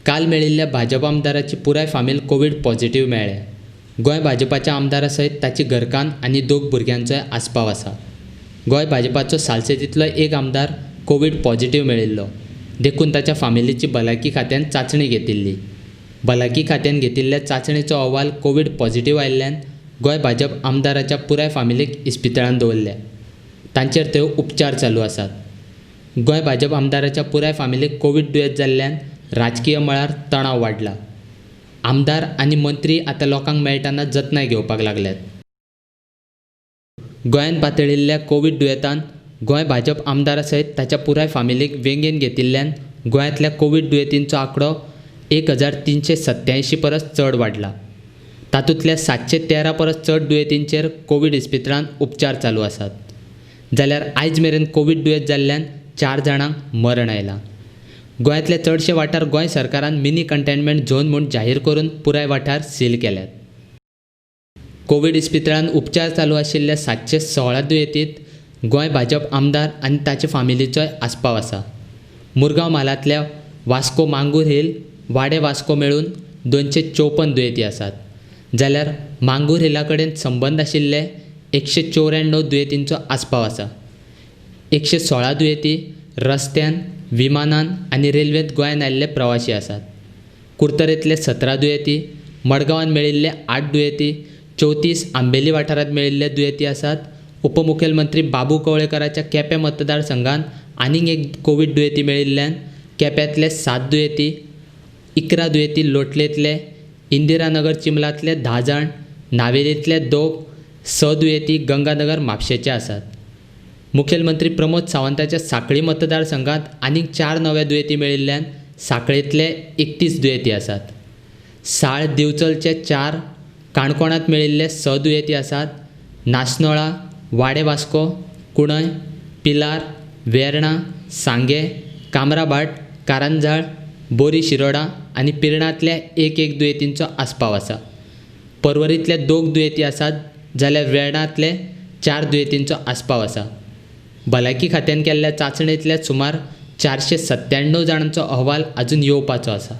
काल मेळिल्ल्या भाजप आमदाराची पुराय फामील कोवीड पॉझिटिव्ह मेळ्ळ्या. गोंय भाजपाच्या आमदारा सयत ताची घरकान्न आनी 2 भुरग्यांचोय आस्पाव आसा. गोंय भाजपाचो सालसेतींतलो एक आमदार कोवीड पॉझिटिव्ह मेळिल्लो, देखून ताच्या फामिलीची भलायकी खात्यान चांचणी घेतिल्ली. भलायकी खात्यान घेतिल्ल्या चांचणेचो अहवाल कोवीड पॉझिटिव्ह आयिल्ल्यान गोंय भाजप आमदाराच्या पुराय फामिलीक इस्पितळांत दवरल्या. तांचेर थंय उपचार चालू आसात. गोंय भाजप आमदाराच्या पुराय फामिलीक कोवीड दुयेंत जाल्ल्यान राजकीय मळार तणाव वाडला. आमदार आनी मंत्री आतां लोकांक मेळटना जतनाय घेवपाक लागल्यात. गोंयांत पातळिल्ल्या कोवीड दुयेंतान गोंय भाजप आमदारा सयत ताच्या पुराय फामिलीक वेंगेंत घेतिल्ल्यान गोंयांतल्या कोवीड दुयेंतींचो आंकडो 1387 परस चड वाडला. तातूंतल्या 713 परस चड दुयेंतींचेर कोवीड इस्पितळांत उपचार चालू आसात. जाल्यार आयज मेरेन कोवीड दुयेंत जाल्ल्यान 4 जाणांक मरण आयलां. गोंयांतले चडशे वाठार गोंय सरकारान मिनी कंटेनमेंट झोन म्हूण जाहीर करून पुराय वाठार सील केल्यात. कोवीड इस्पितळांत उपचार चालू आशिल्ल्या 716 दुयेंतींत गोंय भाजप आमदार आनी ताचे फामिलीचोय आस्पाव आसा. मुरगांव म्हालांतल्या वास्को मांगूर हिल, वाडे वास्को मेळून 254 दुयेंती आसात. जाल्यार मांगूर हिला कडेन संबंद आशिल्ले 194 दुयेंतींचो आस्पाव आसा. 116 दुयेंती रस्त्यान, विमानान आनी रेल्वेंत गोंयांत आयिल्ले प्रवाशी आसात. कुडतरेंतले 17 दुयेंती, मडगांवांत मेळिल्ले 8 दुयेंती, 34 आंबेली वाठारांत मेळिल्ले दुयेंती आसात. उपमुखेलमंत्री बाबू कवळेकराच्या केपें मतदारसंघांत आनीक एक कोवीड दुयेंती मेळिल्ल्यान केप्यांतले 7 दुयेंती, 11 दुयेंती लोटलेंतले, इंदिरानगर चिमलांतले 10 जाण, नावेलींतले 2, 6 दुयेंती गंगानगर म्हापशेंचे आसात. मुखेलमंत्री प्रमोद सावंताच्या सांखळी मतदारसंघांत आनीक 4 नव्या दुयेंती मेळिल्ल्यान सांखळेंतले 31 दुयेंती आसात. साळ दिवचलचे 4, काणकोणांत मेळिल्ले 6 दुयेंती आसात. नासनोळा, वाडे वास्को, कुणय, पिलार, वेर्णा, सांगे, कामराभाट, कारंजाळ, बोरी शिरोडा आनी पिर्णांतल्या 1-1 दुयेंतींचो आस्पाव आसा. पर्वरींतले 2 दुयेंती आसात, जाल्यार वेर्णांतले 4 दुयेंतींचो आस्पाव आसा. भलायकी खात्यान केल्ल्या चांचणेंतल्या सुमार 497 जाणांचो अहवाल अजून येवपाचो आसा.